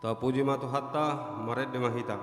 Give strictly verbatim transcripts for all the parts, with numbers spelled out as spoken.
Tapuji ma Tuhanta, marende ma hita.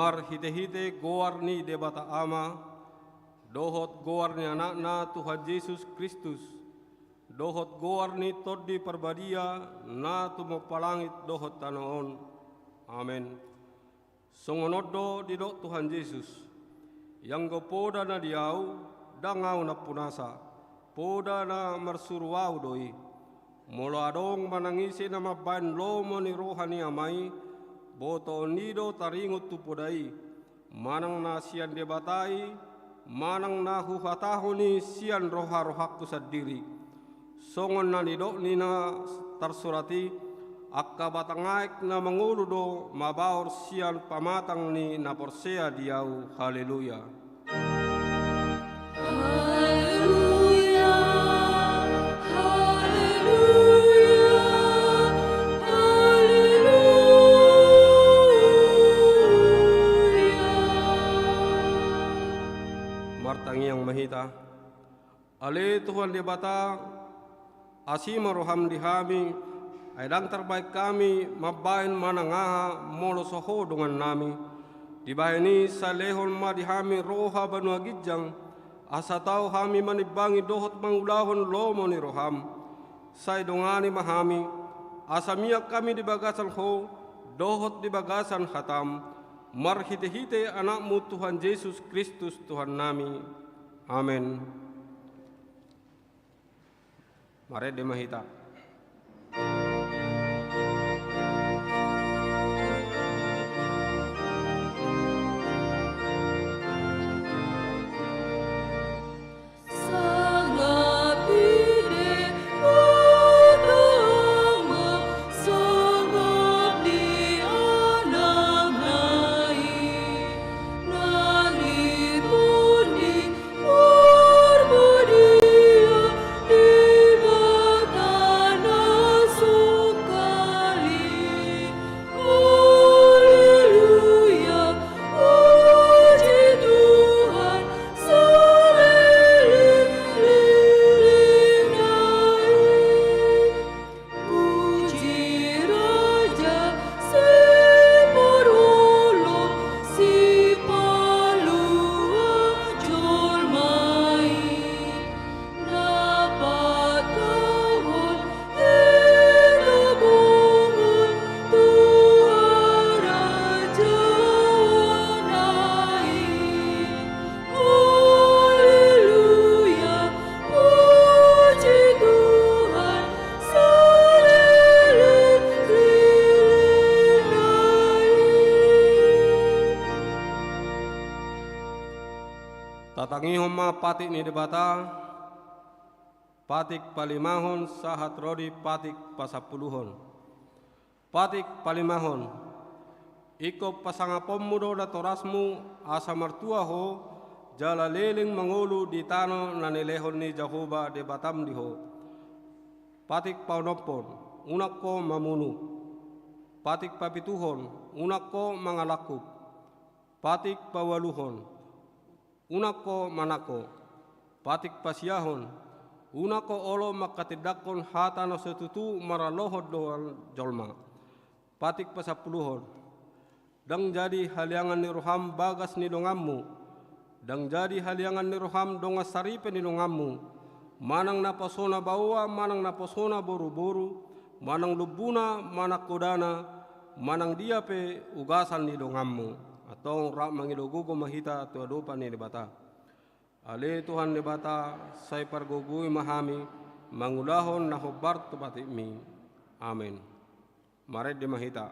Marhitehite goar ni Debata Ama, dohot goar ni Anakna Tuhan Jesus Kristus, dohot goar ni Tondi Parbadia na tumompa langit dohot tano on. Amen. Songon on do didok Tuhan Jesus: Ianggo poda na di Ahu, ndang Ahu nampunasa, poda na marsuru Ahu do i. Molo adong manang ise na mambahen lomo ni roha ni Ama i, botoon i do taringot tu poda i, manang na sian Debata i, manang na huhatahon i sian roharohangku sandiri. Songon na nidok ni na tarsurat i: Angka batang aek na mangolu do mabaor sian pamatang ni na porsea di Ahu. Haleluya. Haleluya, haleluya, haleluya. Martangiang ma hita. Ale Tuhan Debata, asi ma roham di hami, ai ndang tarbahen hami mambahen manang aha molo so Ho dongannami. Dibahen i sai lehon ma di hami roha banua ginjang, asa tau hami manimbangi dohot mangulahon lomo ni roham. Sai dongani ma hami, asa mian hami di bagasan Ho dohot di bagasan hatam, marhitehite Anakmu Tuhan Jesus Kristus Tuhannami. Amen. Marende ma hita. Tatangihon ma patik ni Debata, patik palimahon sahat ro di patik pasampuluhon. Patik palimahon. Ingkon pasangaponmu do natorasmu, asa martua ho, jala leleng mangolu di tano na nilehon ni Jahowa Debatam di ho. Patik paonomhon. Unang ho mamunu. Patik papituhon. Unang ho mangalangkup. Patik paualuhon. Unang ho manangko. Patik pasiahon. Unang ho olo manghatindanghon hata na so tutu maralohon dongan jolma. Patik pasampuluhon. Ndang jadi haliangan ni roham bagas ni donganmu. Ndang jadi haliangan ni roham dongan saripe ni donganmu. Manang naposona baoa, manang naposona boruboru, manang lombuna, manang hodana, manang dia pe ugasan ni donganmu. Antong rap mangido gogo ma hita tu adopan ni Debata. Ale Tuhan Debata, sai pargogoi ma hami, mangulahon na hombar tu patikmi. Amen. Marende ma hita.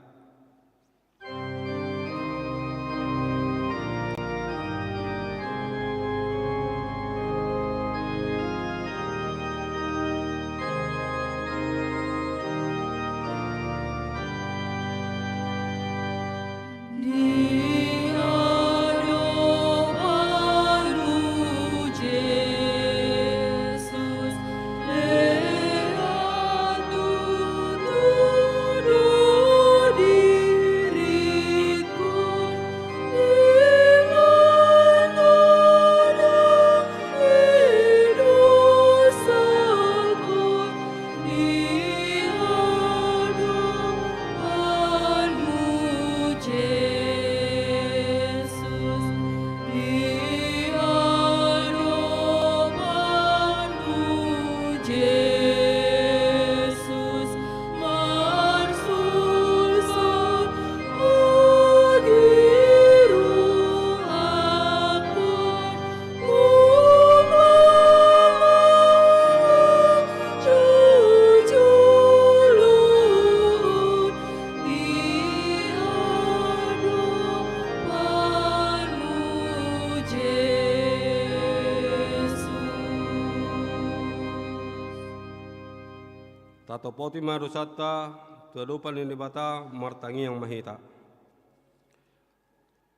Tatopoti ma dosanta tu adopan ni Debata, martangiang ma hita.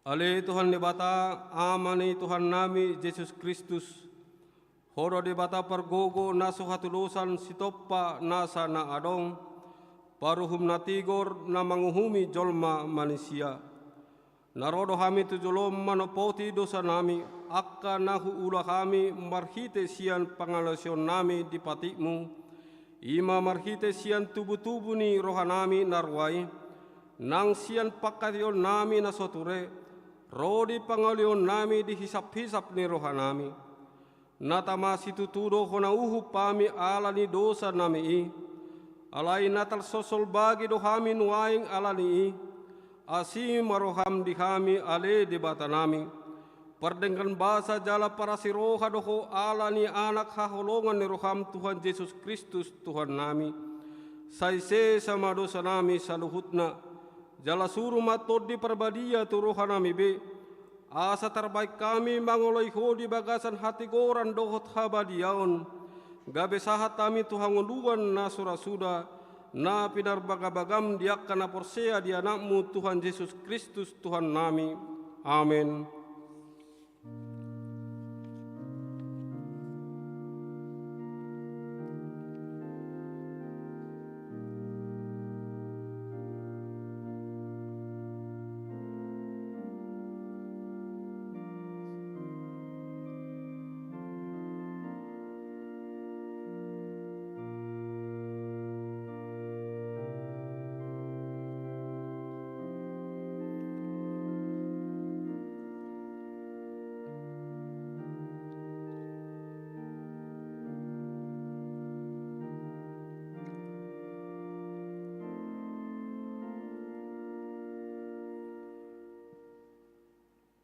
Ale Tuhan Debata, Ama ni Tuhannami Jesus Kristus, Ho do Debata pargogo na so hatulosan, sitompa nasa na adong, paruhum na tigor na manguhumi jolma manisia. Na ro do hami tu jolom manopoti dosanami, angka na huula hami marhite sian pangalaosionnami di patikmu, i ma marhite sian tubutubu ni rohanami na rua i, nang sian panghataionnami na so ture, ro di pangalionnami di hisaphisap ni rohanami. Na tama situtu do hona uhum hami ala ni dosanami i, alai na tarsolsolbagi do hami nuaeng ala ni i, asi ma roham di hami ale Debatanami, Pardenggan basa jala parasi roha do Ho ala ni Anak haholongan ni roham Tuhan Jesus Kristus Tuhannami. Sai sesa ma dosanami saluhutna, jala suru ma Tondi Parbadia tu rohanami be, asa tarbahen hami mangoloi Ho di bagasan hatigoran dohot habadiaon, gabe sahat hami tu hangoluan na so ra suda, na pinarbagabagam di angka na porsea di Anakmu Tuhan Jesus Kristus Tuhannami. Amen.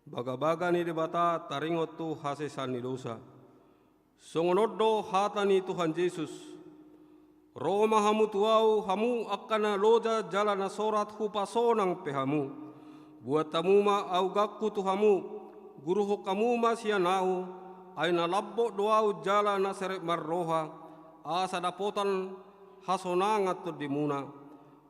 Bagabaga ni Debata taringot tu hasesaan ni dosa. Songon on do hata ni Tuhan Jesus: Ro ma hamu tu Ahu, hamu angka na loja jala na sorat, hupasonang pe hamu. Buat hamu ma augangku tu hamu, guruhon hamu ma sian Ahu, ai na lambok do Ahu jala na serep marroha, asa dapotan hasonangan tondimuna.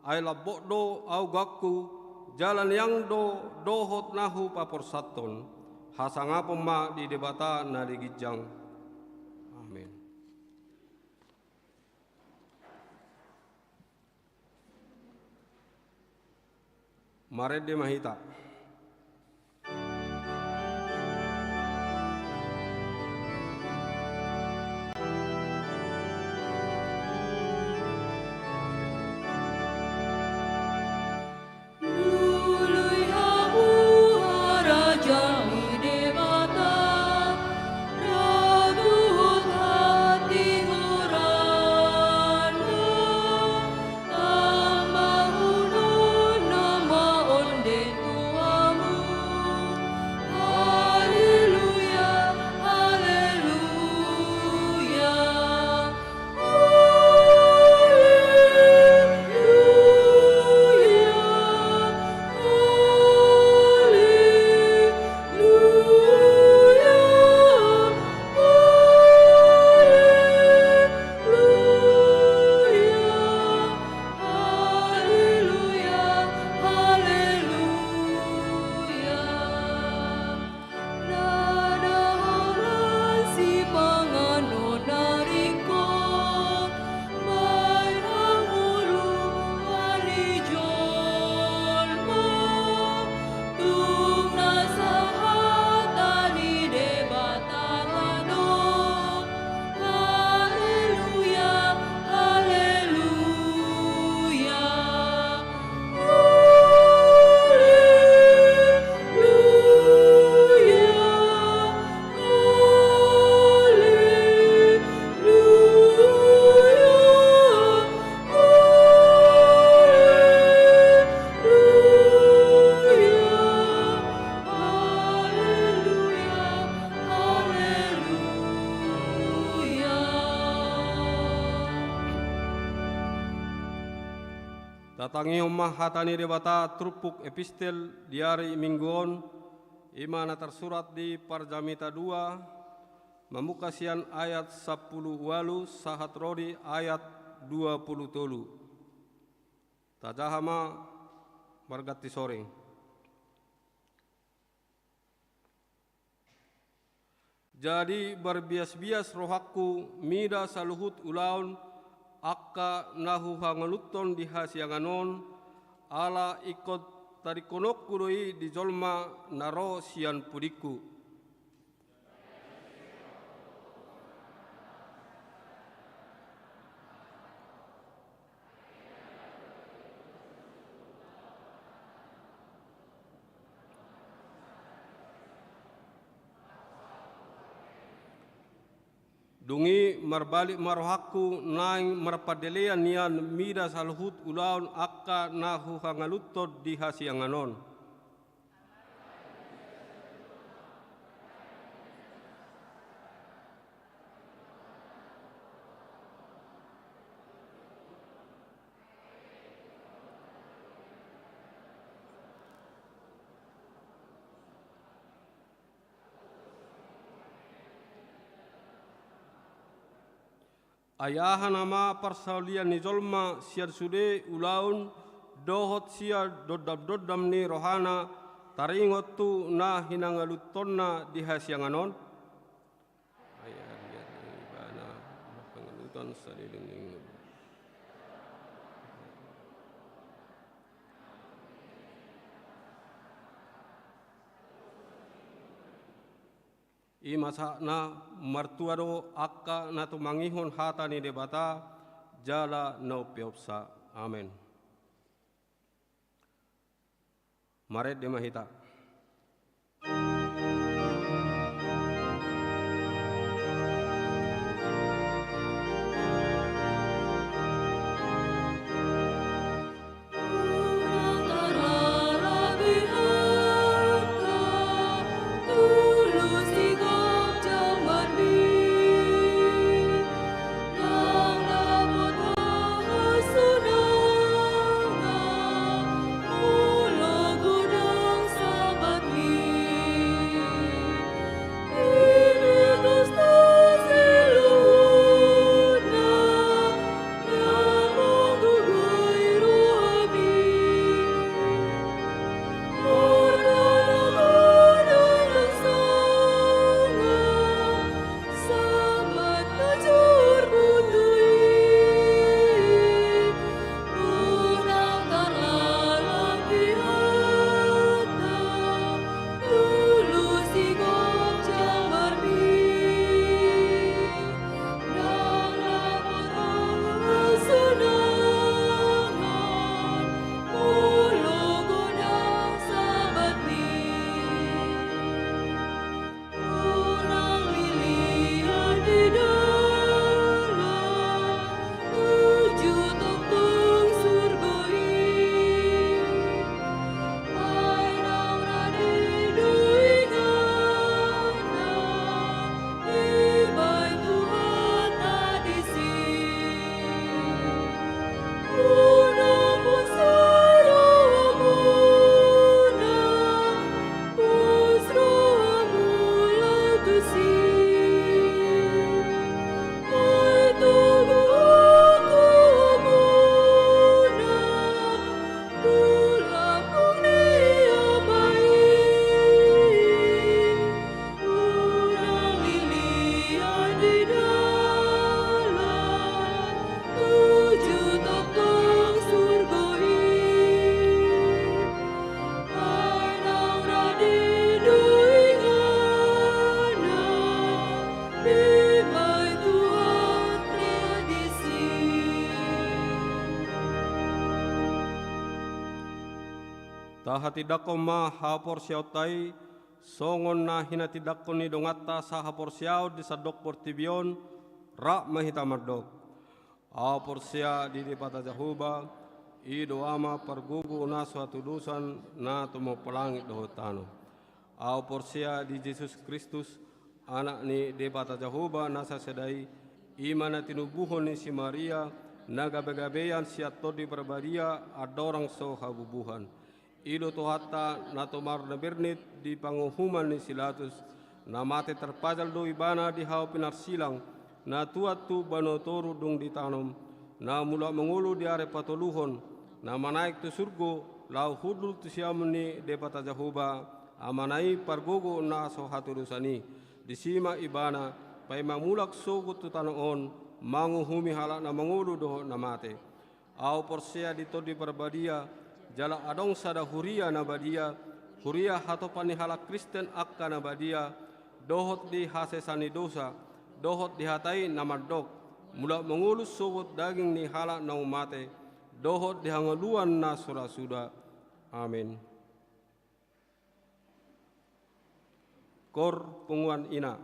Ai lambok do augangku, jala niang do dohot na hupaporsathon. Hasangapon ma di Debata na di ginjang. Amen. Marende ma hita. Lului hamu, harajaon ni Debata, ragu hot hatigoranna, tambahononna ma onden tu hamu. Haleluya, haleluya. Na holan sipanganon na ringkot, bahen hangoluan ni jolma, tung nasa hata ni Debata do. Haleluya, haleluya. Tatangihon ma hata ni Debata turpuk epistel di ari Minggu on, i ma na tarsurat di Parjamita dua, mamungka sian ayat sampulu ualu sahat ro di ayat dua pulu tolu. Tajaha ma marganti soring. Jadi marbiasbias rohangku mida saluhut ulaon angka na huhangaluthon di hasiangan on, ala ingkon tadingkononku do i di jolma na ro sian pudingku. Dung i marbalik ma rohangku naeng marpandelean nian mida saluhut ulaon angka na huhangaluthon di hasiangan on. Ai aha nama parsaulian ni jolma sian sude ulaon dohot sian dondamdondam ni rohana, taringot tu na hinangaluhonna di hasiangan on? Ai arian ibana pangaluhon saleleng ni ngolu. I ma sahatna, martua do angka na tumangihon hata ni Debata jala na umpeopsa. Amen. Marende ma hita. Tahatindangkon ma haporseaonta i, songon na hinatindangkon ni donganta sahaporseaon di sandok portibi on. Rap ma hita mandok. Ahu porsea di Debata Jahowa, i do Ama pargogo na so hatudosan, na tumompa langit dohot tano. Ahu porsea di Jesus Kristus, Anak ni Debata Jahowa na sasada i, i ma na tinubuhon ni si Maria, na gabegabean sian Tondi Parbadia, andorang so habubuhan. I do Tuhanta na tomarna bernit di panguhuman ni si Latus, na mate tarpajal do Ibana di hau pinarsilang, na tuat tu banua toru dung ditanom, na mulak mangolu di ari patoluhon, na manaek tu surgo, laho hundul tu siamun ni Debata Jahowa, Amana i pargogo na so hatudosan i. Disi ma Ibana, paima mulak sogot tu tano on, manguhumi halak na mangolu dohot na mate. Ahu porsea di Tondi Parbadia, jala adong sada huria na badia, huria hatopan ni halak Kristen angka na badia, dohot di hasesaan ni dosa, dohot di hata i na mandok, mulak mangolu sogot daging ni halak naung mate, dohot di hangoluan na so ra suda. Amen. Koor punguan ina.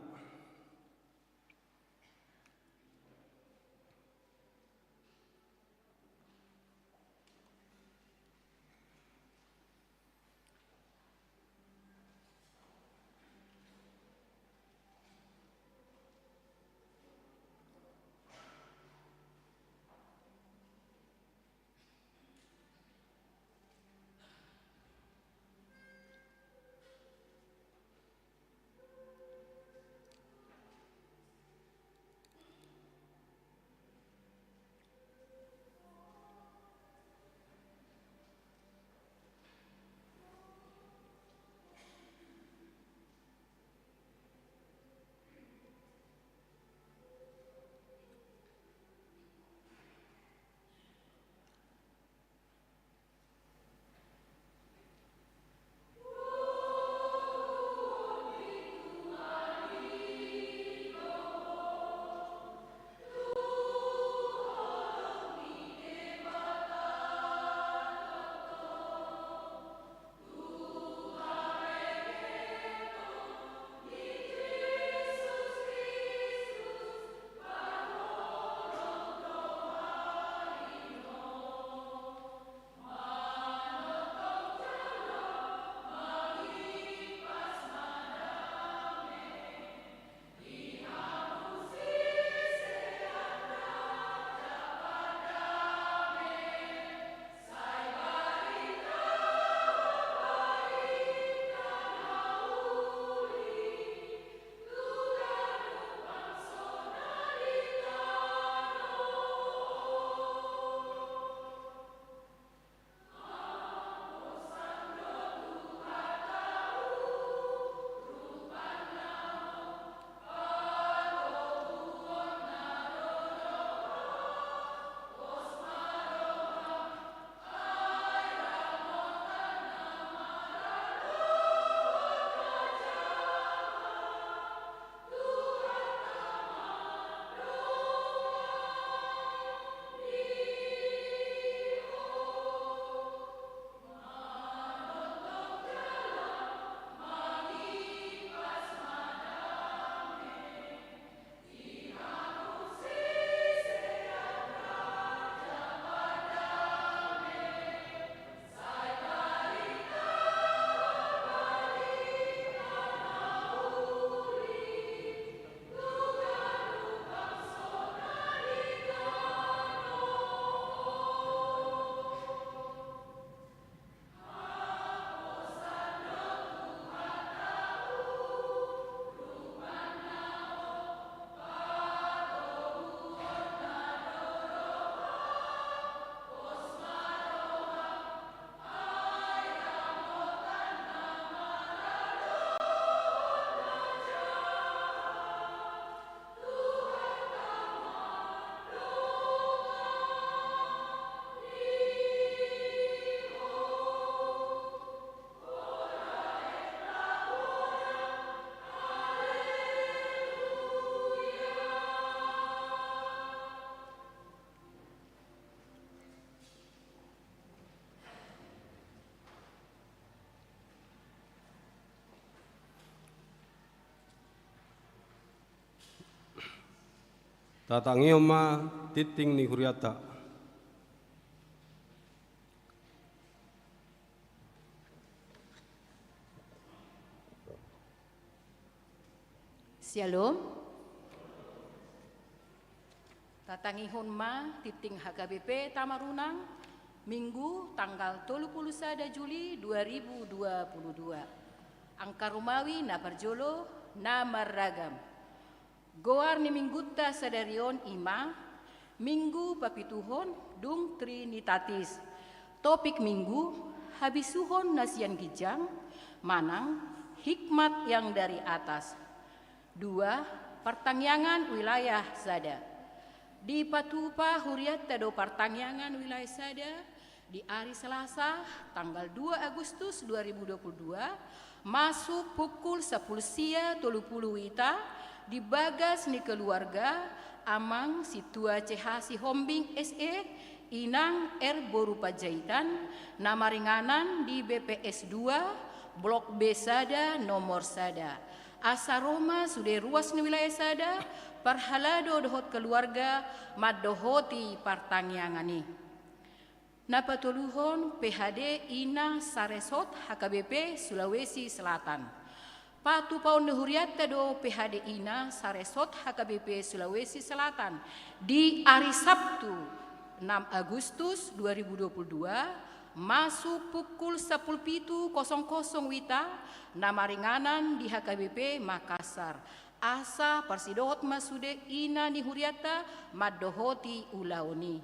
Tatangihon ma tingting ni hurianta. Syalom. Tatangihon ma tingting H K B P Tamarunang, Minggu tanggal tolu pulu sada Juli dua ribu dua pulu dua. Angka Romawi na parjolo na marragam. Goar ni Minggunta sadari on i ma Minggu Papituhon dung Trinitatis. Topik Minggu: habisuhon na sian ginjang manang hikmat yang dari atas. Dua, partangiangan wilayah sada. Dipatupa hurianta do partangiangan wilayah sada di ari Selasa, tanggal dua Agustus dua ribu dua puluh dua, masuk pukul sampulu sia tolu pulu wita, di bagas ni keluarga Amang Sintua C H Sihombing S E, Inang R Boru Panjaitan, na maringanan di B P S dua, Blok B sada, nomor sada. Asa ro ma sude ruas ni wilayah sada, parhalado dohot keluarga, mandohoti partangiangan i. Na patoluhon, P H D Ina Saresot H K B P Sulawesi Selatan. Patupaon ni hurianta do P H D Ina Saresot H K B P Sulawesi Selatan di ari Sabtu, enam Agustus dua ribu dua puluh dua, masuk pukul sampulu pitu kosong kosong wita, na maringanan di H K B P Makassar. Asa parsidohot ma sude ina ni hurianta mandohoti ulaon i.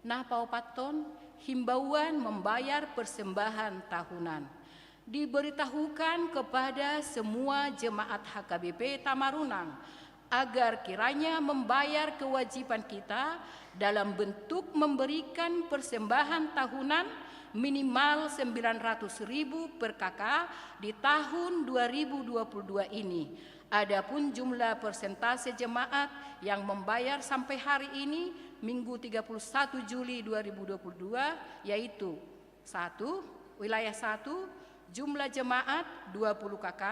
Na paopathon, himbauan membayar persembahan tahunan. Diberitahukan kepada semua jemaat H K B P Tamarunang agar kiranya membayar kewajiban kita dalam bentuk memberikan persembahan tahunan minimal sembilan ratus ribu per K K di tahun dua ribu dua puluh dua ini. Adapun jumlah persentase jemaat yang membayar sampai hari ini, Minggu tiga puluh satu Juli dua ribu dua puluh dua, yaitu: satu, wilayah satu, jumlah jemaat dua puluh K K,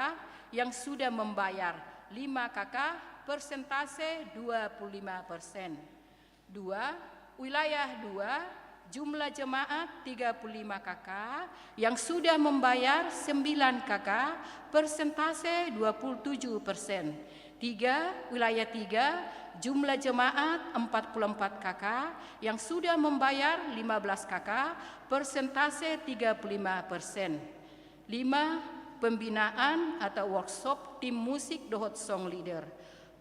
yang sudah membayar lima K K, persentase dua puluh lima persen. Dua, wilayah dua, jumlah jemaat tiga puluh lima K K, yang sudah membayar sembilan K K, persentase dua puluh tujuh persen. Tiga, wilayah tiga, jumlah jemaat empat puluh empat K K, yang sudah membayar lima belas K K, persentase tiga puluh lima persen. Lima, pembinaan atau workshop tim musik dohot song leader.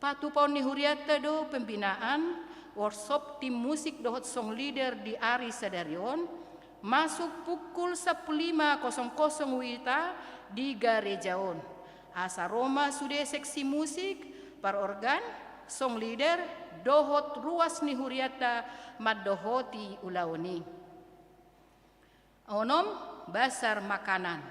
Patupaon ni hurianta do pembinaan workshop tim musik dohot song leader di ari sadari on, masuk pukul sampulu lima kosong kosong wita di gareja on. Asa ro ma sude seksi musik, parorgan, song leader, dohot ruas ni hurianta mandohoti ulaon i. Onom, bazar makanan.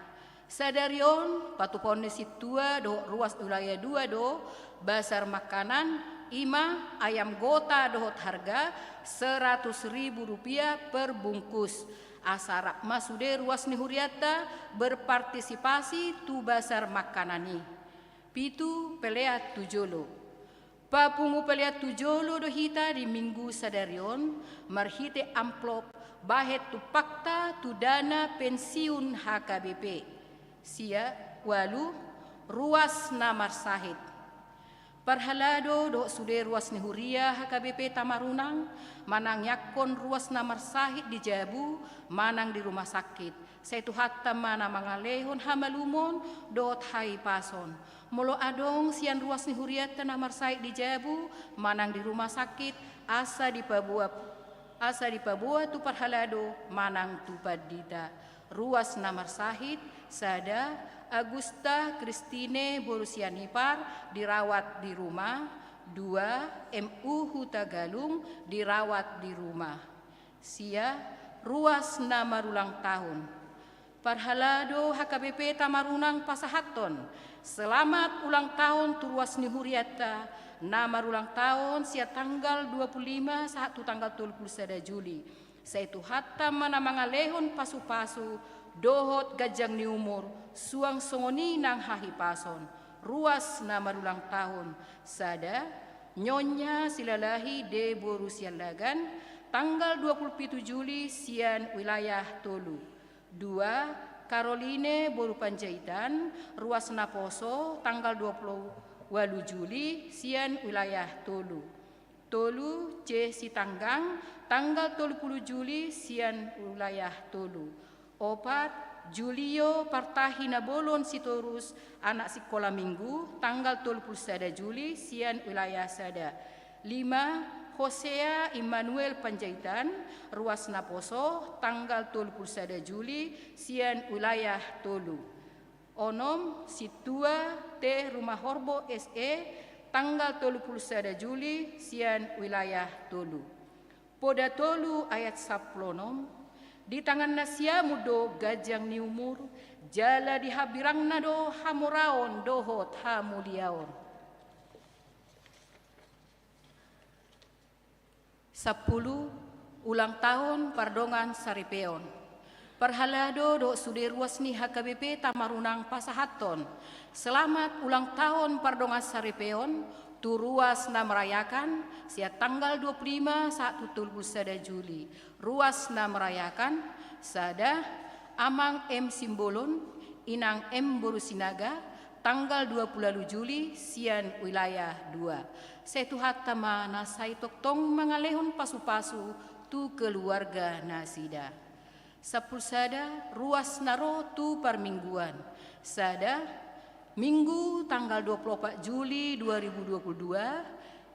Sadari on, patupaon ni sintua dohot ruas wilayah dua do, bazar makanan, i ma ayam gota dohot harga seratus ribu rupiah per bungkus. Asa rap ma sude ruas ni hurianta berpartisipasi tu bazar makanan i. Pitu, pelean tu jolo. Papungu pelean tu jolo do hita di Minggu sadari on, marhite amplop bahen tumpakta tu dana pensiun H K B P. Sia, ualu, ruas na marsahit. Parhalado dohot sude ruas ni huria H K B P Tamarunang, manangiangkon ruas na marsahit di jabu manang di rumah sakit. Sai Tuhanta ma na mangalehon hamalumon dohot hahipason. Molo adong sian ruas ni hurianta na marsahit di jabu manang di rumah sakit, asa dipaboa, asa dipaboa tu parhalado manang tu pandita. Ruas na marsahit: sada, Agusta Christine boru Sianipar, dirawat di rumah. Dua, M U Hutagalung, dirawat di rumah. Sia, ruas na marulang tahun. Parhalado H K B P Tamarunang pasahathon selamat ulang tahun tu ruas ni hurianta na marulang tahun sian tanggal dua puluh lima sahat tu tanggal tolu puluh sada Juli. Sai Tuhanta ma na mangalehon pasupasu dohot ganjang ni umur, suang songon i nang hahipason. Ruas na marulang tahun. Sada, Nyonya Silalahi D boru Siallagan, tanggal dua puluh pitu Juli sian wilayah tolu. Dua, Karoline boru Panjaitan, ruas naposo, tanggal dua puluh walu Juli sian wilayah tolu. Tolu, C Sitanggang, tanggal tolu puluh Juli sian wilayah tolu. Opat, Julio Partahi Nabolon Sitorus, anak sikola Minggu, tanggal tolu puluh sada Juli sian wilayah sada. Lima, Hosea Immanuel Panjaitan, ruas naposo, tanggal tolu puluh sada Juli sian wilayah tolu. Onom, Sintua T Rumahorbo S E, tanggal tolu puluh sada Juli sian wilayah tolu. Poda tolu ayat sampulu onom. Di tangan nasiamun do ganjang ni umur, jala di hambirangna do hamoraon dohot hamuliaon. Sampulu, ulang taon pardongan saripeon. Parhalado dohot sude ruas ni H K B P Tamarunang pasahathon selamat ulang taon pardongan saripeon tu ruas na merayakan sian tanggal dua puluh lima sahat tu tolu puluh sada Juli. Ruas na merayakan, sada, Amang M Simbolon, Inang M boru Sinaga, tanggal dua puluh walu Juli sian wilayah dua. Sai Tuhanta ma na sai tongtong mangalehon pasupasu tu keluarga nasida. Sampulu sada, ruas na ro tu parmingguan. Sada, Minggu tanggal dua puluh opat Juli dua ribu dua puluh dua,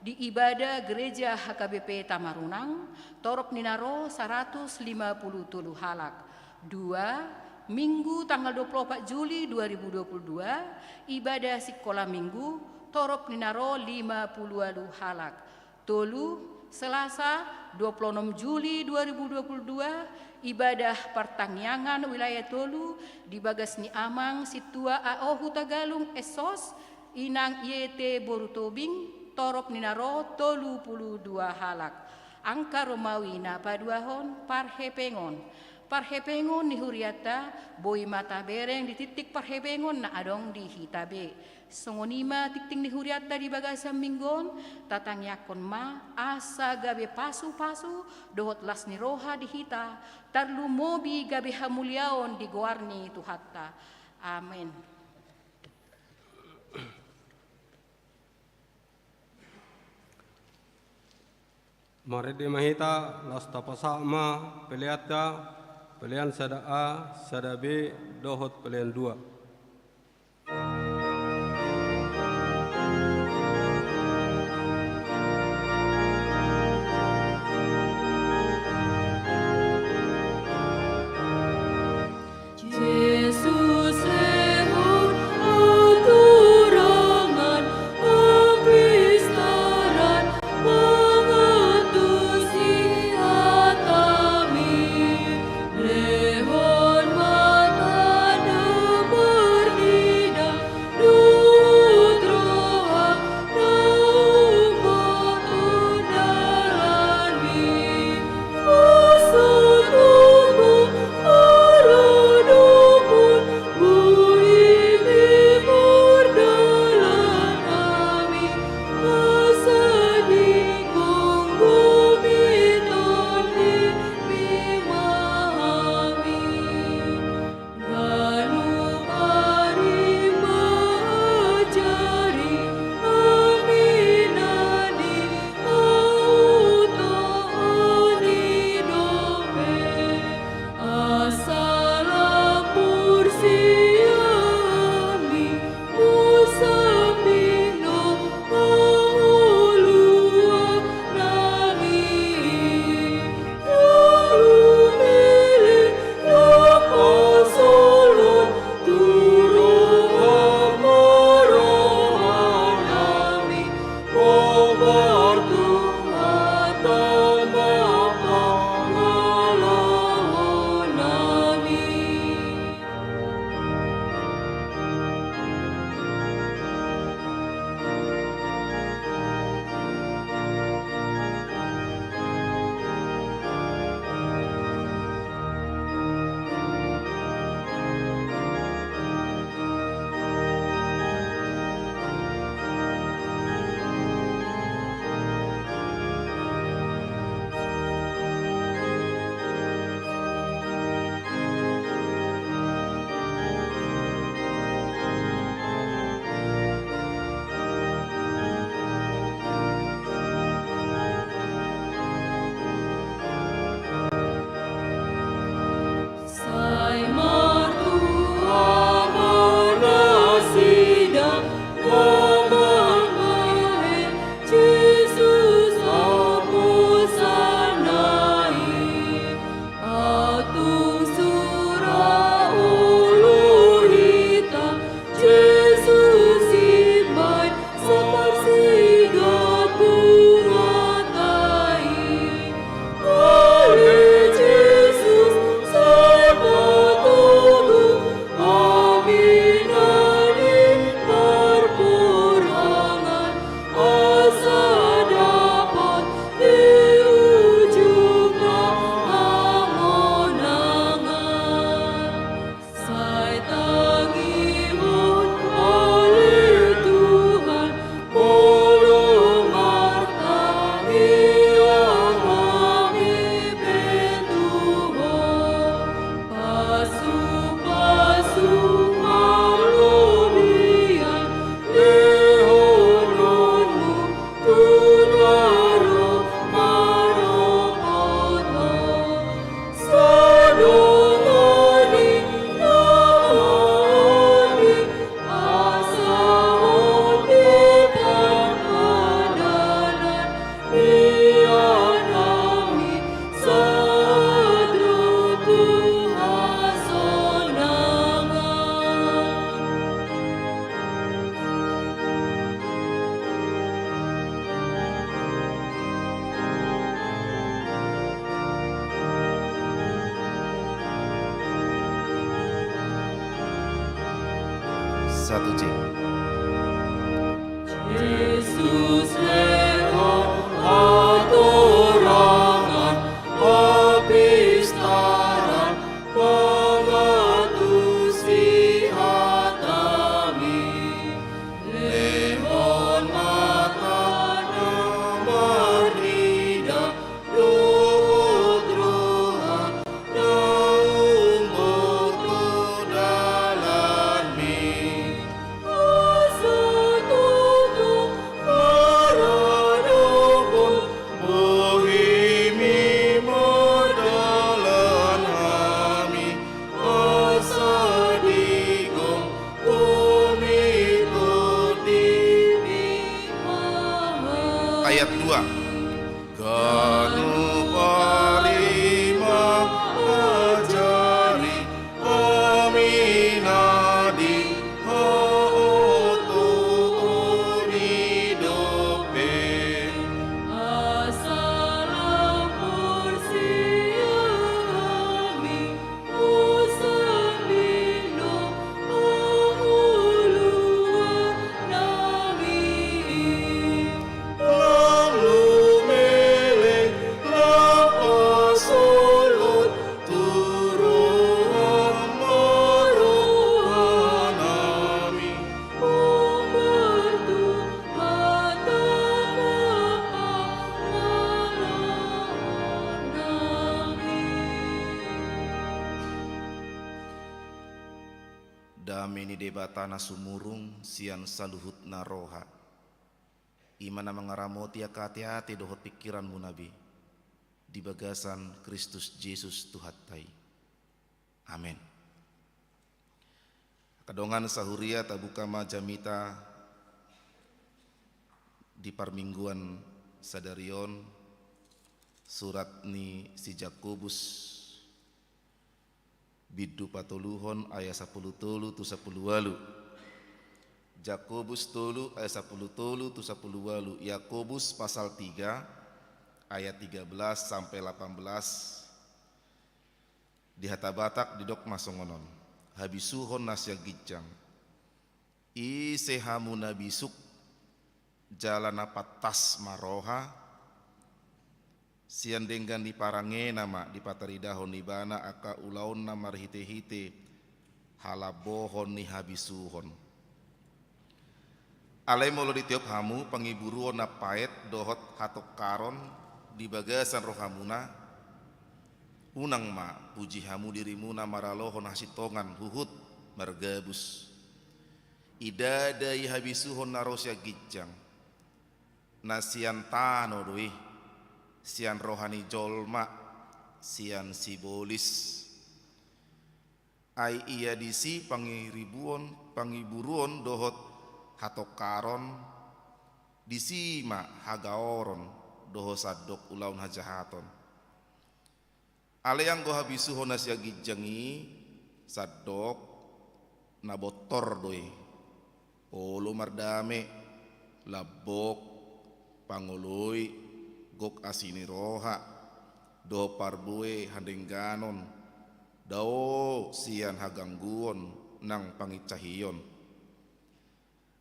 di ibadah gereja H K B P Tamarunang, torop ni na ro saratus lima puluh tolu halak. Dua, Minggu tanggal dua puluh opat Juli dua ribu dua puluh dua, ibadah sikola Minggu, torop ni na ro lima puluh walu halak. Tolu, Selasa, dua puluh onom Juli dua ribu dua puluh dua, ibadah partangiangan wilayah tolu di bagas ni Amang Sintua A O Hutagalung S.Sos, Inang Y T boru Tobing, torop ni na ro tolu puluh dua halak. Angka Romawi na paduahon, parhepengon. Parhepengon ni hurianta, boi ma tabereng di tingting parhepengon na adong di hita be. Songon i ma tingting ni hurianta di bagasan minggu on, tatangiangkon ma asa gabe pasupasu dohot las ni roha di hita, tarlumobi gabe hamuliaon di goar ni Tuhanta. Amen. Marende ma hita, laos tapasahat ma peleanta, pelean sada A, sada B, dohot pelean dua. Jesus, lehon haturangan, pambistaran, mangantusi hatami, lehon ma tanda Satu, cek. Jesus lehon hatorangan, hapistaran, mangantusi hatami. Lehon ma hata na marnida dohot roha na umboto dalanmi. Asa tongtong maradophon bohimi ma dalan hami, asa digomgomi tondimi ma hami. Ayat dua. Ganup ari ma ajari hami na di haotoon i dope. Asa lam porsia hami, asa lindung hangoluan nami. Lam lumeleng, lam pasolhot tu roham ma roha nami. Hombar tu hata ma pangalaon nami. Dame ni Debata na sumurung sian saluhutna roha, i ma na mangaramoti angka ateate dohot pingkiranmuna be, di bagasan Kristus Jesus Tuhanta i. Amen. Angka dongan sahuria, tabuka ma jamita di parmingguan sadari on, surat ni si Jakobus, bindu patoluhon, ayat sampulu tolu tu sampulu ualu. Jakobus tolu ayat sampulu tolu tu sampulu ualu. Jakobus pasal tiga ayat tiga belas sampai delapan belas. Di hata Batak didok ma songon on: Habisuhon na sian ginjang. Ise hamu na bisuk jala na pantas ma roha? Sian denggan ni parangena ma dipataridahon ibana angka ulaonna marhitehite halambohon ni habisuhon. Alai molo ditiop hamu pangiburuon na paet dohot hatongkaron di bagasan rohamuna, unang ma puji hamu dirimuna maralohon hasintongan huhut margabus. Idada i habisuhon na ro sian ginjang, na sian tano do i, sian roha ni jolma, sian sibolis. Ai ia disi pangiribuon, pangiburuon dohot hatongkaron, disi ma hagaoron dohot sandok ulaon hajahaton. Alai anggo habisuhon na sian ginjang i, sandok na bontor do i. Olo mardame, lambok, pangoloi, gok asi ni roha, dohot parbue handengganon, dao sian hagangguon nang pangincahion.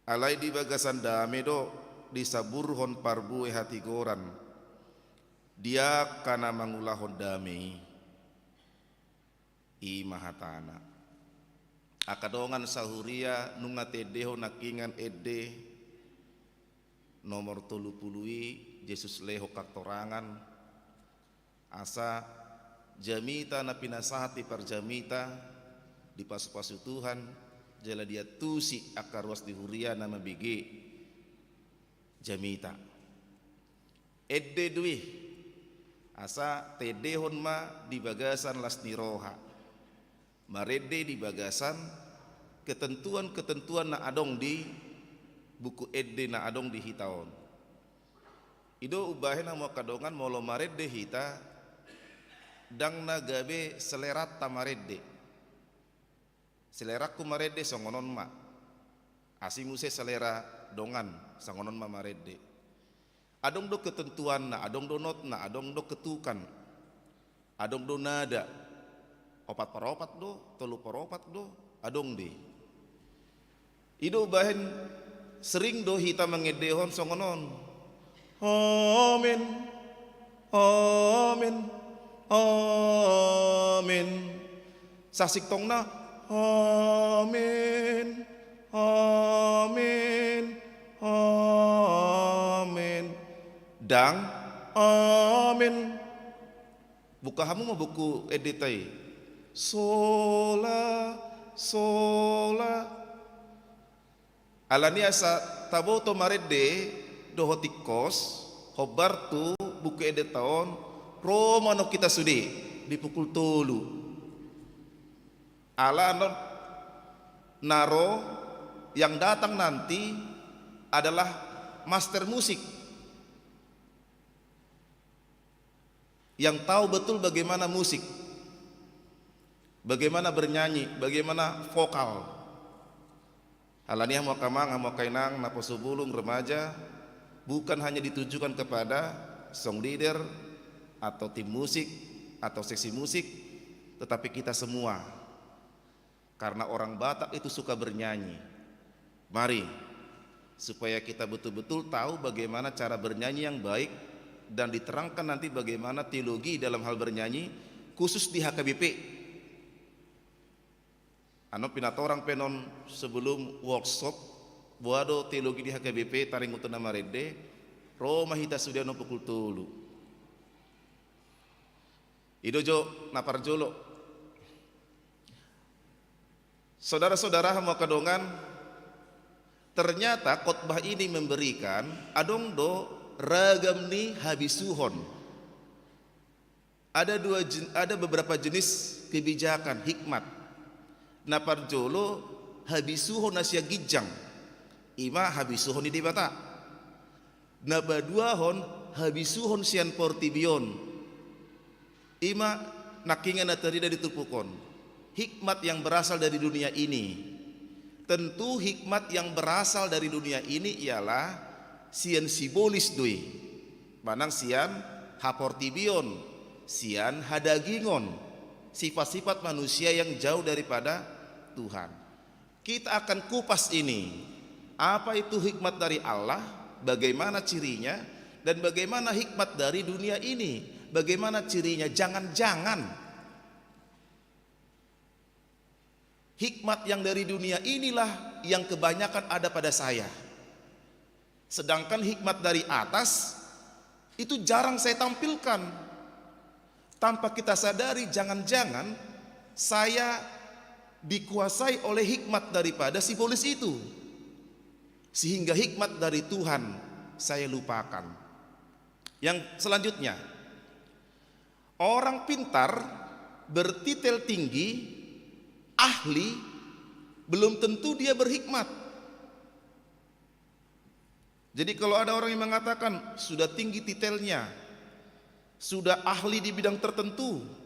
Alai di bagasan dame do disamburhon parbue hatigoran di angka na mangulahon dame i. I ma hatana. Angka dongan sahuria, nunga taendehon nangkingan ende nomor tolu pulu i, Jesus lehon hatorangan, asa jamita na pinasahat di parjamita dipasupasu Tuhan, jala diantusi angka ruas ni huria na mambege jamita. Ende do i, asa taendehon ma di bagasan las ni roha. Marende di bagasan ketentuan-ketentuan na adong di Buku Ende na adong di hita on. I do umbahen hamu angka dongan, molo marende hita, ndang na gabe seleranta marende. Selerangku marende songon on ma. Asi muse selera dongan, songon on ma marende. Adong do ketentuanna, adong do notna, adong do ketukan, adong do nada. Opat paropat do, tolu paropat do, adong do i. I do bahen sering do hita mangendehon songon on. Amen. Amen. Amen. Sasintongna. Amen. Amen. Amen. Ndang. Amen. Buka hamu ma buku endeta i. Sola, sola. Alani asa taboto marende dohot tingkos, hombar tu buku endeta on, ro ma annon hita sude di pukul tolu. Ala annon na ro, yang datang nanti adalah master musik. Yang tahu betul bagaimana musik, bagaimana bernyanyi, bagaimana vokal. Alani i hamu angka amang, hamu angka inang, naposobulung, remaja, bukan hanya ditujukan kepada song leader atau tim musik atau seksi musik, tetapi kita semua. Karena orang Batak itu suka bernyanyi. Mari, supaya kita betul-betul tahu bagaimana cara bernyanyi yang baik dan diterangkan nanti bagaimana teologi dalam hal bernyanyi, khusus di H K B P. Annon pinatorang pe annon sebelum workshop, boha do teologi di H K B P, taringot tu na marende, ro ma hita sude annon pukul tolu. I do jo na parjolo. Saudara-saudara, hamu angka dongan, ternyata khotbah ini memberikan adong do ragam ni habisuhon. Ada dua jen-, ada beberapa jenis kebijakan, hikmat. Na parjolo, habisuhon na sian ginjang, i ma habisuhon ni Debata. Na paduahon, habisuhon sian portibi on, i ma nangkingan na tarida di turpuk on. Hikmat yang berasal dari dunia ini. Tentu hikmat yang berasal dari dunia ini ialah sian sibolis do i. Manang sian haportibion, sian hadagingon, sifat-sifat manusia yang jauh daripada Tuhan. Kita akan kupas ini. Apa itu hikmat dari Allah, bagaimana cirinya, dan bagaimana hikmat dari dunia ini, bagaimana cirinya. Jangan-jangan hikmat yang dari dunia inilah yang kebanyakan ada pada saya. Sedangkan hikmat dari atas itu jarang saya tampilkan. Tanpa kita sadari, jangan-jangan saya dikuasai oleh hikmat daripada sibolis itu. Sehingga hikmat dari Tuhan saya lupakan. Yang selanjutnya, orang pintar bertitel tinggi, ahli, belum tentu dia berhikmat. Jadi, kalau ada orang yang mengatakan sudah tinggi titelnya, sudah ahli di bidang tertentu,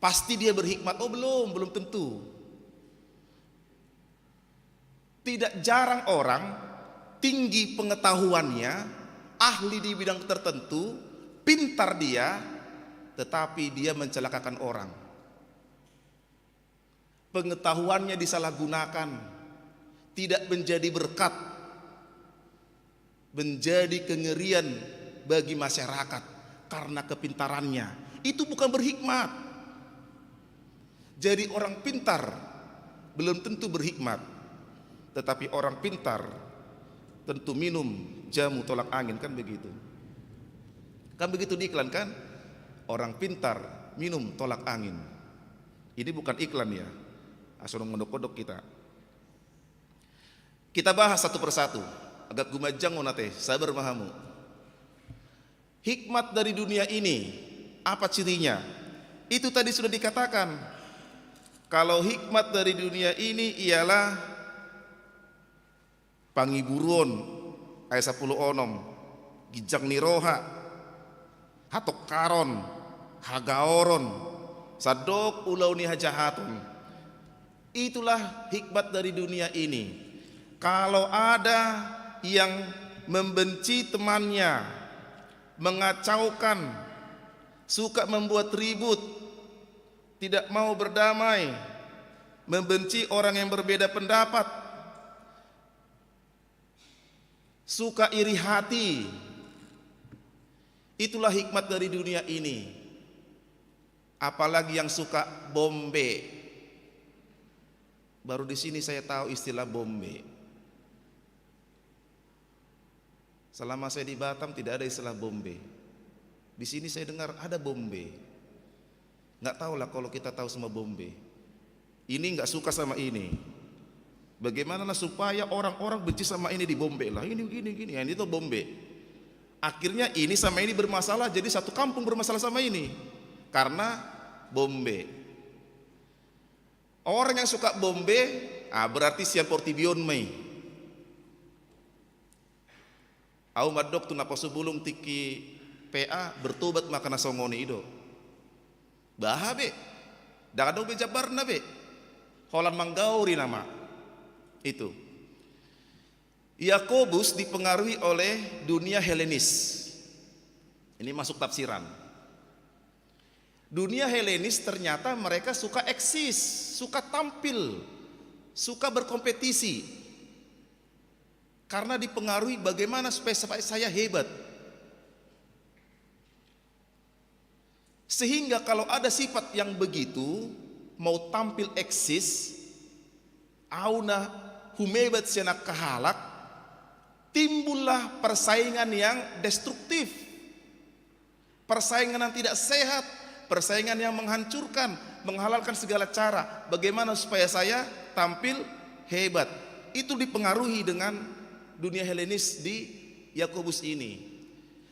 pasti dia berhikmat. Oh, belum, belum tentu. Tidak jarang orang tinggi pengetahuannya, ahli di bidang tertentu, pintar dia, tetapi dia mencelakakan orang. Pengetahuannya disalahgunakan, tidak menjadi berkat, menjadi kengerian bagi masyarakat karena kepintarannya. Itu bukan berhikmat. Jadi, orang pintar belum tentu berhikmat, tetapi orang pintar tentu minum jamu tolak angin, kan begitu? Kan begitu di iklan, kan? Orang pintar minum tolak angin. Ini bukan iklan, ya. Asa unang mondok-ondok kita. Kita bahas satu persatu. Agak gumanjang on ate, sabar ma hamu. Hikmat dari dunia ini, apa cirinya? Itu tadi sudah dikatakan. Kalau hikmat dari dunia ini ialah pangiburuon, ayat sampulu onom, ginjang ni roha, hatongkaron, hagaoron, sandok ulaon ni hajahaton. Itulah hikmat dari dunia ini. Kalau ada yang membenci temannya, mengacaukan, suka membuat ribut, tidak mau berdamai, membenci orang yang berbeda pendapat, Suka iri hati. Itulah hikmat dari dunia ini. Apalagi yang suka bombe. Baru di sini saya tahu istilah bombe. Selama saya di Batam tidak ada istilah bombe. Di sini saya dengar ada bombe. Nggak tahulah kalau kita tahu semua bombe. Ini nggak suka sama ini. Bagaimana supaya orang-orang benci sama ini, dibombe lah. Ini gini, gini. Ya, ini tuh bombe. Akhirnya ini sama ini bermasalah, jadi satu kampung bermasalah sama ini. Karena bombe. Orang yang suka bombe, ah, berarti sian portibi on ma i. Au mandok tu naposobulung tingki P A, bertobat ma angka na songon i do. Baha be. Ndang adong be jambarna be. Holan manggaori nama. Itu. Yakobus dipengaruhi oleh dunia Helenis. Ini masuk tafsiran. Dunia Helenis ternyata mereka suka eksis, suka tampil, suka berkompetisi. Karena dipengaruhi bagaimana supaya, supaya saya hebat. Sehingga kalau ada sifat yang begitu, mau tampil eksis, au na humebat sian angka halak, timbullah persaingan yang destruktif. Persaingan yang tidak sehat, persaingan yang menghancurkan, menghalalkan segala cara. Bagaimana supaya saya tampil hebat? Itu dipengaruhi dengan dunia Helenis di Yakobus ini.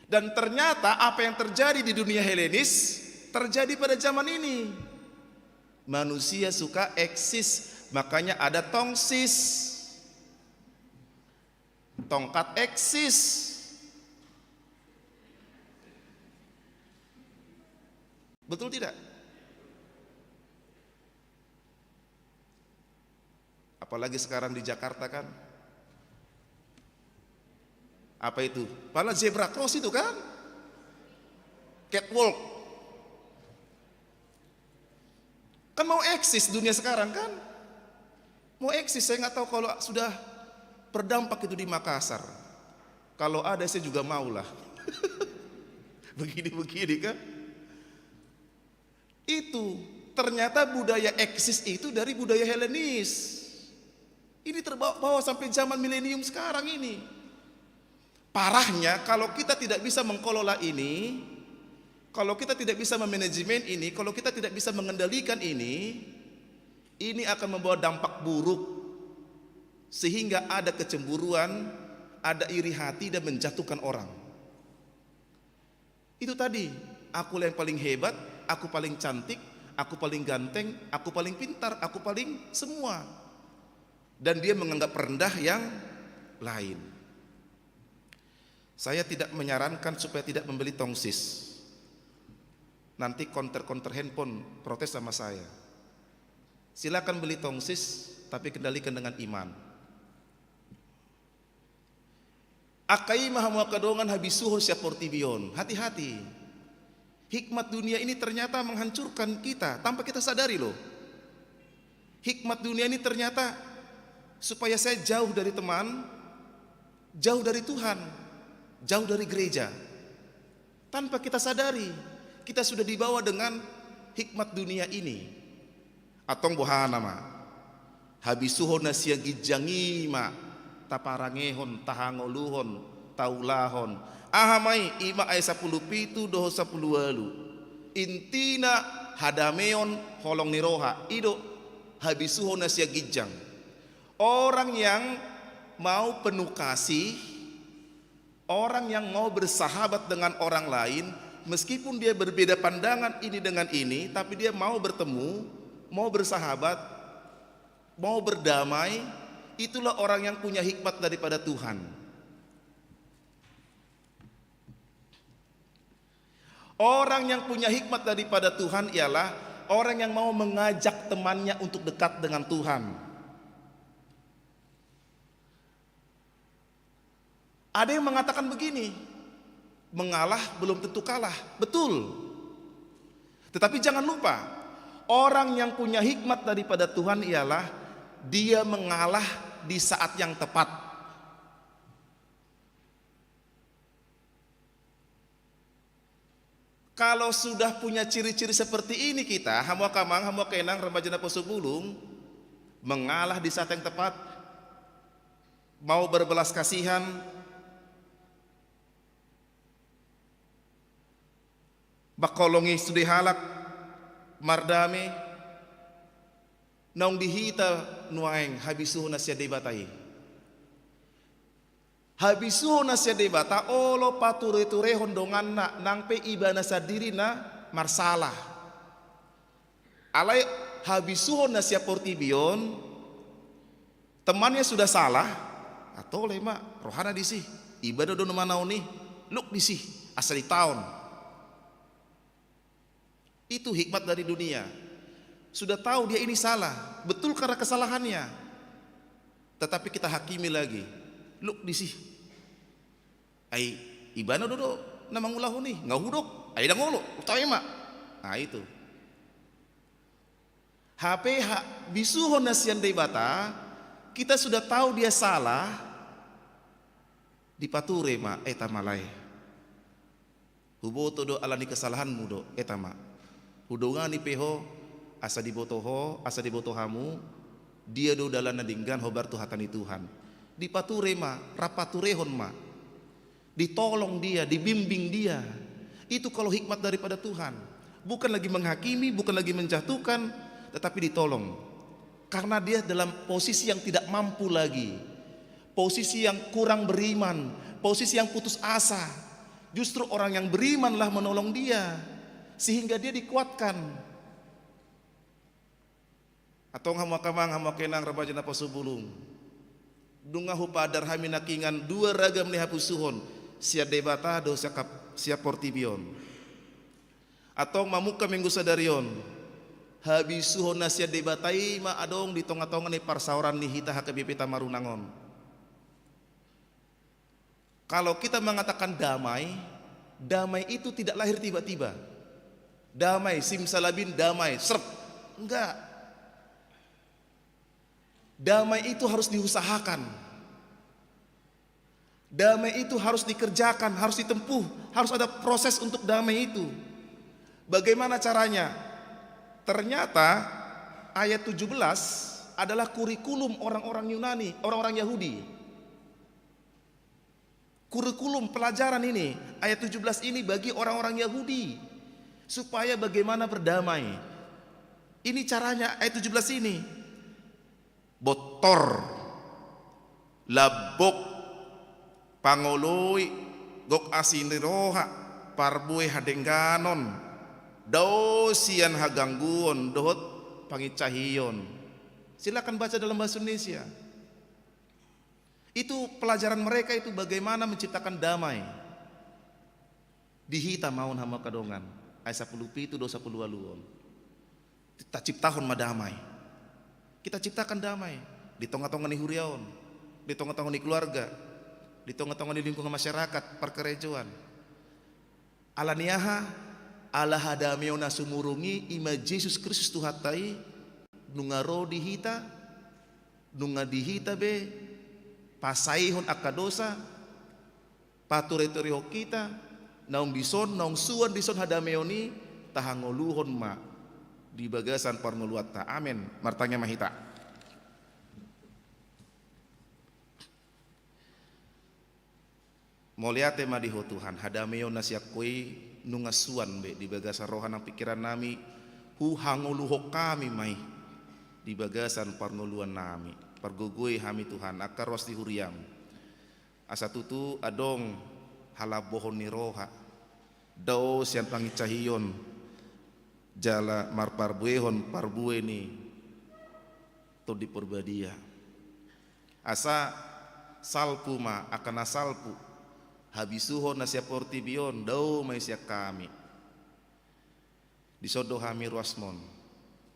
Dan ternyata apa yang terjadi di dunia Helenis terjadi pada zaman ini. Manusia suka eksis, makanya ada tongsis. Tongkat eksis. Betul tidak? Apalagi sekarang di Jakarta kan. Apa itu? Padahal zebra cross itu kan. Catwalk. Kan mau eksis dunia sekarang kan. Mau eksis, saya nggak tahu kalau sudah berdampak itu di Makassar. Kalau ada saya juga mau lah. Begini-begini kan. Itu ternyata budaya eksis itu dari budaya Helenis. Ini terbawa-bawa sampai zaman milenium sekarang ini. Parahnya, kalau kita tidak bisa mengelola ini, kalau kita tidak bisa memanajemen ini, kalau kita tidak bisa mengendalikan ini, ini akan membawa dampak buruk, sehingga ada kecemburuan, ada iri hati, dan menjatuhkan orang. Itu tadi, aku lah yang paling hebat, aku paling cantik, aku paling ganteng, aku paling pintar, aku paling semua. Dan dia menganggap rendah yang lain. Saya tidak menyarankan supaya tidak membeli tongsis. Nanti konter-konter handphone protes sama saya. Silakan beli tongsis, tapi kendalikan dengan iman. Angka i ma hamu angka dongan habisuhon sian portibi on. Hati-hati. Hikmat dunia ini ternyata menghancurkan kita tanpa kita sadari loh. Hikmat dunia ini ternyata supaya saya jauh dari teman, jauh dari Tuhan, jauh dari gereja. Tanpa kita sadari, kita sudah dibawa dengan hikmat dunia ini. Antong boha nama? Habisuhon na sian ginjang i ma taparangehon, tahangoluhon, taulahon. Aha ma i? I ma ayat sampulu pitu dohot sampulu ualu. Intina hadameon holong ni roha. I do habisuhon na sian ginjang. Orang yang mau penuh kasih, orang yang mau bersahabat dengan orang lain, meskipun dia berbeda pandangan ini dengan ini, tapi dia mau bertemu, mau bersahabat, mau berdamai, itulah orang yang punya hikmat daripada Tuhan. Orang yang punya hikmat daripada Tuhan ialah orang yang mau mengajak temannya untuk dekat dengan Tuhan. Ada yang mengatakan begini, "Mengalah belum tentu kalah." Betul. Tetapi jangan lupa, orang yang punya hikmat daripada Tuhan ialah dia mengalah di saat yang tepat. Kalau sudah punya ciri-ciri seperti ini kita, hamu angka amang, hamu angka inang, remaja naposobulung, mengalah di saat yang tepat, mau berbelas kasihan, mangholongi sude halak, mardame, naung di hita nuaeng habisuhon na sian Debata i. Habisuhon na sian Debata olo pature-turehon donganna nang pe ibana sandiri na marsala. Alai habisuhon na sian portibi on, temannya sudah salah, atole ma rohana disi, ibana do na manaon i, luk disi, asa ditaon. Itu hikmat dari dunia. Sudah tahu dia ini salah, betul karena kesalahannya. Tetapi kita hakimi lagi. Luk disi. Ai ibana do, do na mangulahon i, nga hudok. Ai dang olo, utai ma. Nah, itu. Hape habisuhon na sian Debata, kita sudah tahu dia salah, dipature ma, eh, tama lae. Huboto do ala ni kesalahanmu do, eh, tama. Hudongani pe ho, asa diboto ho, asa diboto hamu, dia do dalan na denggan hombar tu hata ni Tuhan. Dipature ma, rap paturehon ma. Ditolong dia, dibimbing dia. Itu kalau hikmat daripada Tuhan. Bukan lagi menghakimi, bukan lagi menjatuhkan, tetapi ditolong. Karena dia dalam posisi yang tidak mampu lagi. Posisi yang kurang beriman, posisi yang putus asa. Justru orang yang berimanlah menolong dia, sehingga dia dikuatkan. Antong hamu angka amang, hamu angka inang, remaja naposobulung. Nunga hupaandar hami nangkingan dua ragam ni habisuhon, sian Debata dohot sian kap-, sian portibi on. Antong mamungka minggu sadari on, habisuhon na sian Debata i ma adong di tonga-tonga ni parsaoran ni hita H K B P Tamarunang on. Kalau kita mengatakan damai, damai itu tidak lahir tiba-tiba. Damai, simsalabim, damai, srep. Enggak. Damai itu harus diusahakan. Damai itu harus dikerjakan, harus ditempuh, harus ada proses untuk damai itu. Bagaimana caranya? Ternyata ayat tujuh belas adalah kurikulum orang-orang Yunani, orang-orang Yahudi. Kurikulum pelajaran ini, ayat tujuh belas ini bagi orang-orang Yahudi, supaya bagaimana berdamai. Ini caranya ayat tujuh belas ini. Bottor, lambok, pangoloi, gok asi ni roha, parbue hadengganon, dao sian hagangguon dohot pangincahion. Silakan baca dalam bahasa Indonesia. Itu pelajaran mereka itu bagaimana menciptakan damai. Di hita ma on, hamu angka dongan, ayat sapuluh pitu dohot sapuluh ualu on. Taciptahon ma damai. Kita ciptakan damai di tonga-tonga ni huria on, di tonga-tonga ni keluarga, di tonga-tonga ni lingkungan masyarakat, parkarejoan. Ala ni aha? Ala hadameon na sumurung i, i ma Jesus Kristus Tuhanta i, nunga ro di hita, nunga di hita be pasaehon angka dosa, pature-turehon hita, naung dison, naung suan dison hadameon i, tahangoluhon ma di bagasan parngoluanta. Amen. Martangiang ma hita. Mauliate ma di Ho Tuhan, hadameon na sian Ho i nunga suan be di bagasan roha nang pingkiran nami, huhangoluhon hami ma i di bagasan parngoluan nami. Pargogoi hami Tuhan, angka ruas ni huriam. Asa tutu adong halambohon ni roha, dao sian pangincahion, jala marparbuehon parbue ni Tondi Parbadia. Asa salpu ma angka na salpu, habisuhon na sian portibi on, dao ma i sian hami. Dison do hami ruasmon,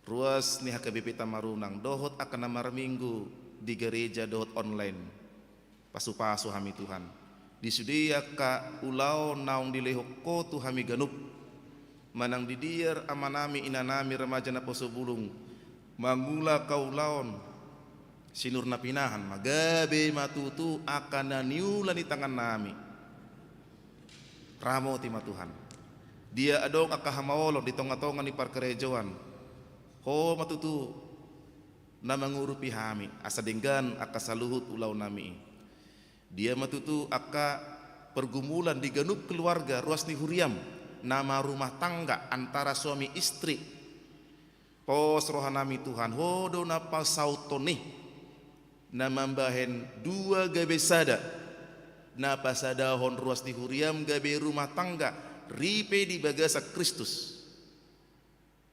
ruas ni H K B P Tamarunang, dohot angka na marminggu di gareja dohot online. Pasu-pasu hami Tuhan. Di sude angka ulaon naung dilehon Ho tu hami ganup. Manang di dia amanami, inanami, remaja naposobulung, mangula angka ulaon, sinur na pinahan ma, gabe ma tutu angka na niula ni tangannami. Ramoti ma Tuhan. Dia adong angka hamaolon di tonga-tonga ni parkarejoan, Ho ma tutu na mangurupi hami, asa denggan angka saluhut ulaonnami i. Dia ma tutu angka pergumulan di ganup keluarga ruas ni huriam, na marumah tangga antara suami istri. Pos rohanami Tuhan, Ho do na pasauthon i, na mambahen dua gabe sada, na pasadahon ruas ni huriam gabe rumah tangga ripe di bagasan Kristus.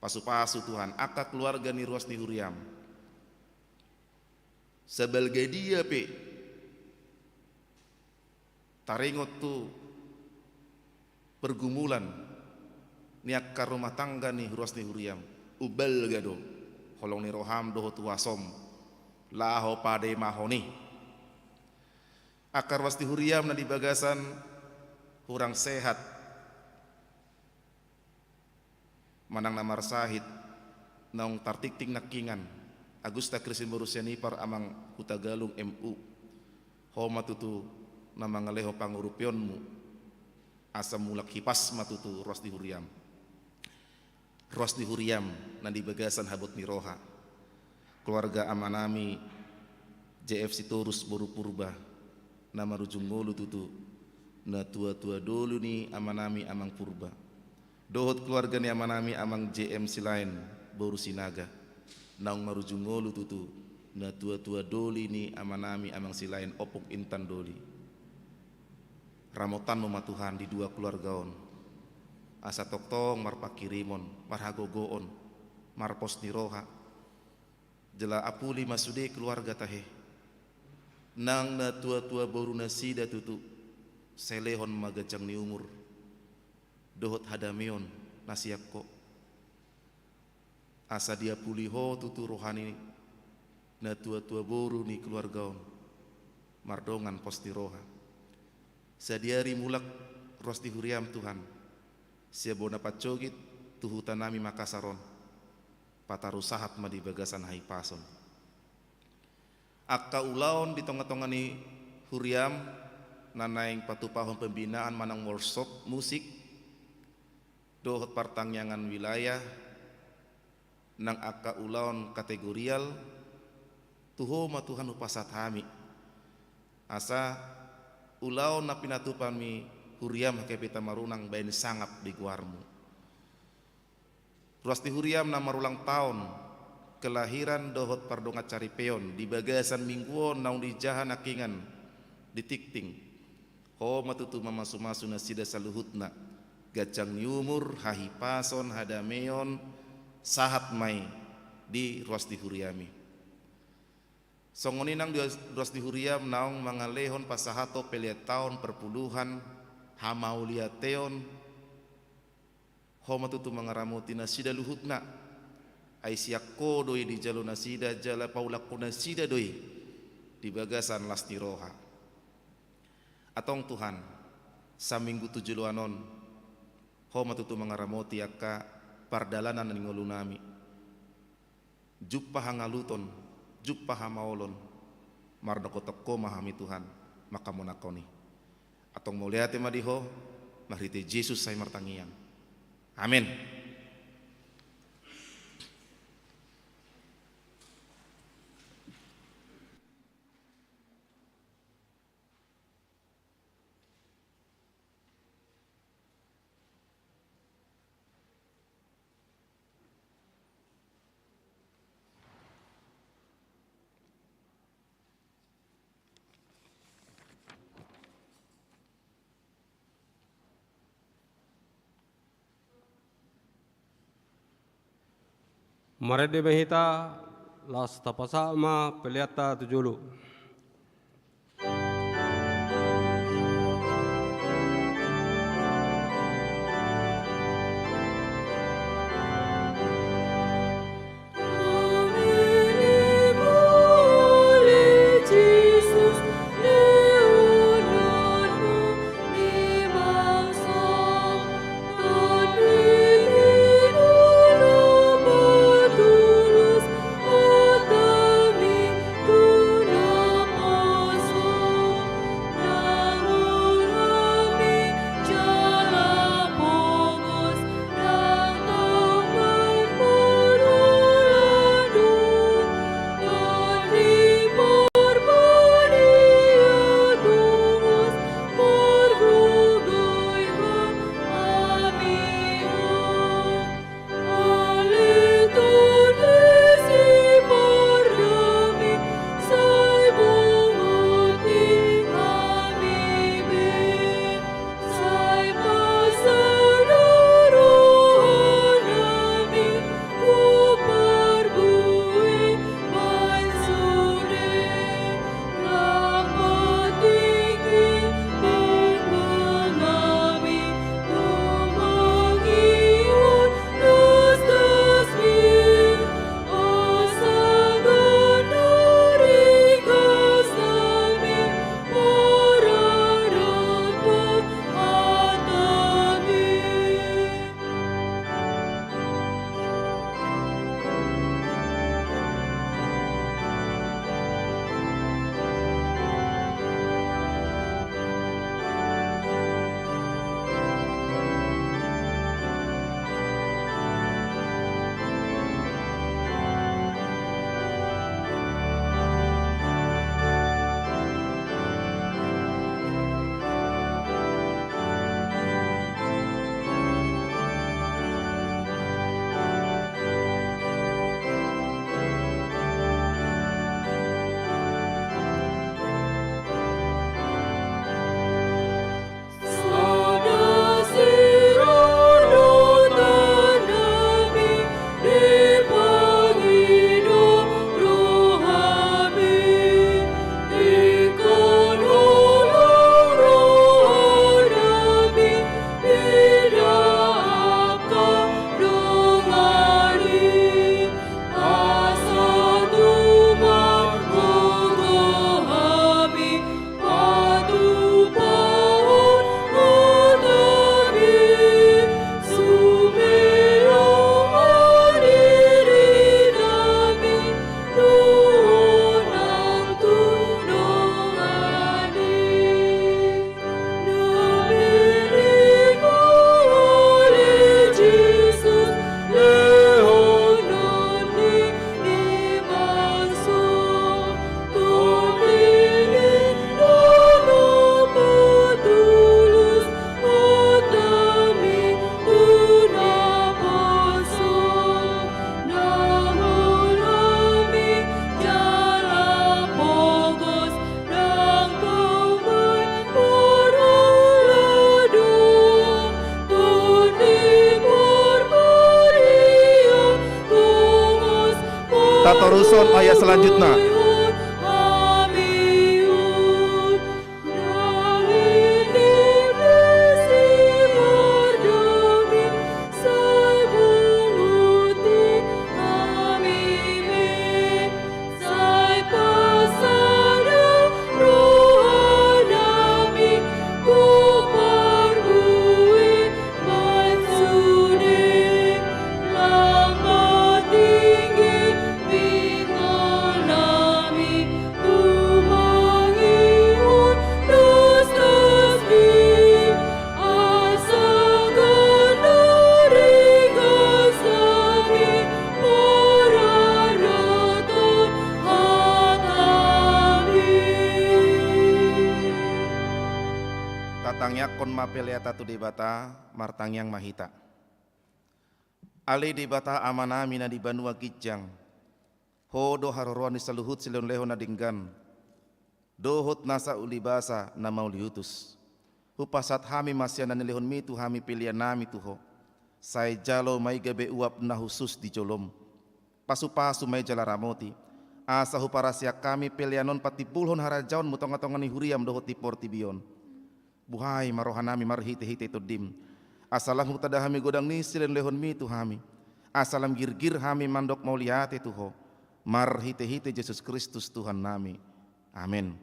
Pasu-pasu Tuhan angka keluarga ni ruas ni huriam. Sabalga dia pe taringot tu pergumulan ni angka rumah tangga ni ruas ni huriam, umbalga do holong ni roham dohot huasom laho paimahon i. Angka ruas ni huriam na di bagasan hurang sehat, manang na marsahit, naung tartingting nangkiningan, Agusta Kristin boru Sianipar, Amang Hutagalung M U. Ho ma tutu na mangalehon pangurupionmu, asa mulak hipas ma tutu ruas ni huriam. Ruas ni huriam na di bagasan habot ni roha, keluarga amanami J F Sitorus boru Purba, na marujung ngolu tutu natua-tua doli ni amanami Amang Purba, dohot keluarga ni amanami Amang J M Silaen boru Sinaga, naung marujung ngolu tutu natua-tua doli ni amanami Amang Silaen Ompung Intan doli. Ramotanmu ma Tuhan di dua keluarga on, asa tongtong marpanghirimon, marhagogoon, marpos ni roha, jala apuli ma sude keluarga tahe. Nang natua-tua boru nasida tutu, sai lehon ma ganjang ni umur dohot hadameon na sian Ho. Asa diapuli Ho tutu roha ni natua-tua boru ni keluarga on mardongan pos ni roha. Sadihari mulak ruas ni huriam Tuhan, sian bona pansogit tu hutanami Makassar on, pataru sahat ma di bagasan hahipason. Angka ulaon di tonga-tonga ni huriam na naeng patupahon pembinaan manang workshop musik dohot partangiangan wilayah, nang angka ulaon kategorial, tu Ho ma Tuhan hupasahat hami, asa ulaon na pinatupa ni huriam H K P Tamarunang baen sangap di goarmu. Ruas ni huriam na marulang taon kelahiran dohot pardongan saripeon di bagasan minggu on naung dijaha nangkiningan di tingting, Ho ma tutu mamasu-masu nasida saluhutna, ganjang ni umur, hahipason, hadameon, sahat ma i di ruas ni huriam i. Songon i nang di ruas ni huriam naung mangalehon pasahathon pelean taon perpuluhan, hamauliateon, Ho ma tutu mangaramoti nasida luhutna. Ai sian Ho do i dijalo nasida jala paulakon nasida do i di bagasan las ni roha. Antong Tuhan, saminggu tu joloan on, Ho ma tutu mangaramoti angka pardalanan ni ngolunami. Jumpa hangaluton, jumpa hamaolon, mardongan Ho ma hami Tuhan manghamonanghon i. Antong mauliate ma di Ho, marhite Jesus sai martangiang. Amen. Marende ma hita, laos tapasahat ma peleanta tu jolo. Tarushon ayat selanjutna. Tatangiangkon ma peleanta tu Debata, martangiang ma hita. Ale Debata Amanami na di banua ginjang, Ho do haroroan ni saluhut silehonlehon na denggan dohot nasa ulibasa na mauliutus. Hupasahat hami ma sian na nilehonmi tu hami peleannami tu Ho. Sai jalo ma i gabe uap na hushus di jolom. Pasupasu ma i jala ramoti, asa huparasiak hami pelean on patimbulhon harajaonmu tongatonga ni huriam dohot di portibi on. Buhai ma rohanami marhitehite Tondim, asa lam hutanda hami godang ni silehonlehonmi tu hami, asa lam girgir hami mandok mauliate tu Ho, marhitehite Jesus Kristus Tuhannami. Amen.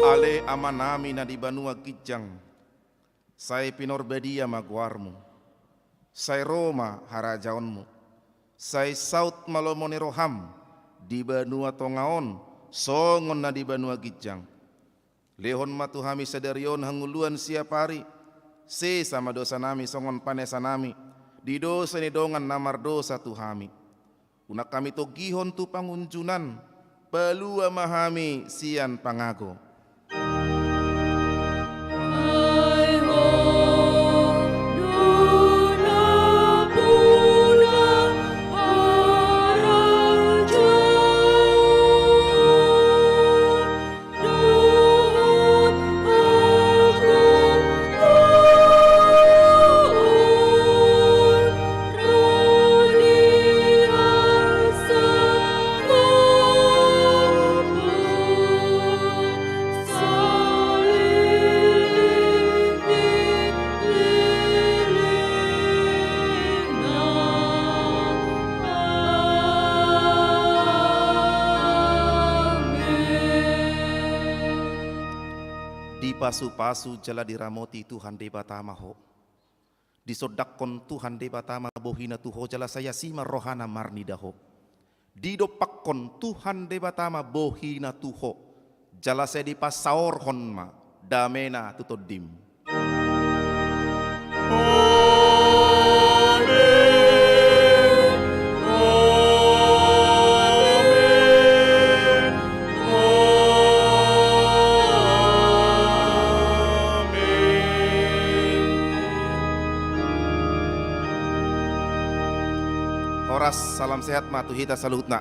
Ale Amanami na di banua ginjang, sai pinarbadia ma goarmu. Sai ro ma harajaonmu. Sai saut ma lomo ni roham di banua tonga on songon na di banua ginjang. Lehon ma tu hami sadari on hangoluan siapari. Sesa ma dosanami songon panesanami di dosa ni dongan na mardosa tu hami. Unang hami togihon tu pangunjunan, palua ma hami sian pangago. Dipasupasu jala diramoti Tuhan Debata ma ho. Disondangkon Tuhan Debata ma bohina tu ho jala sai asi ma rohana marnida ho. Didompakkon Tuhan Debata ma bohina tu ho jala sai dipasaorhon ma damena tu tondim. Amen. Amen. Amen. Horas, salam sehat ma tu hita saluhutna.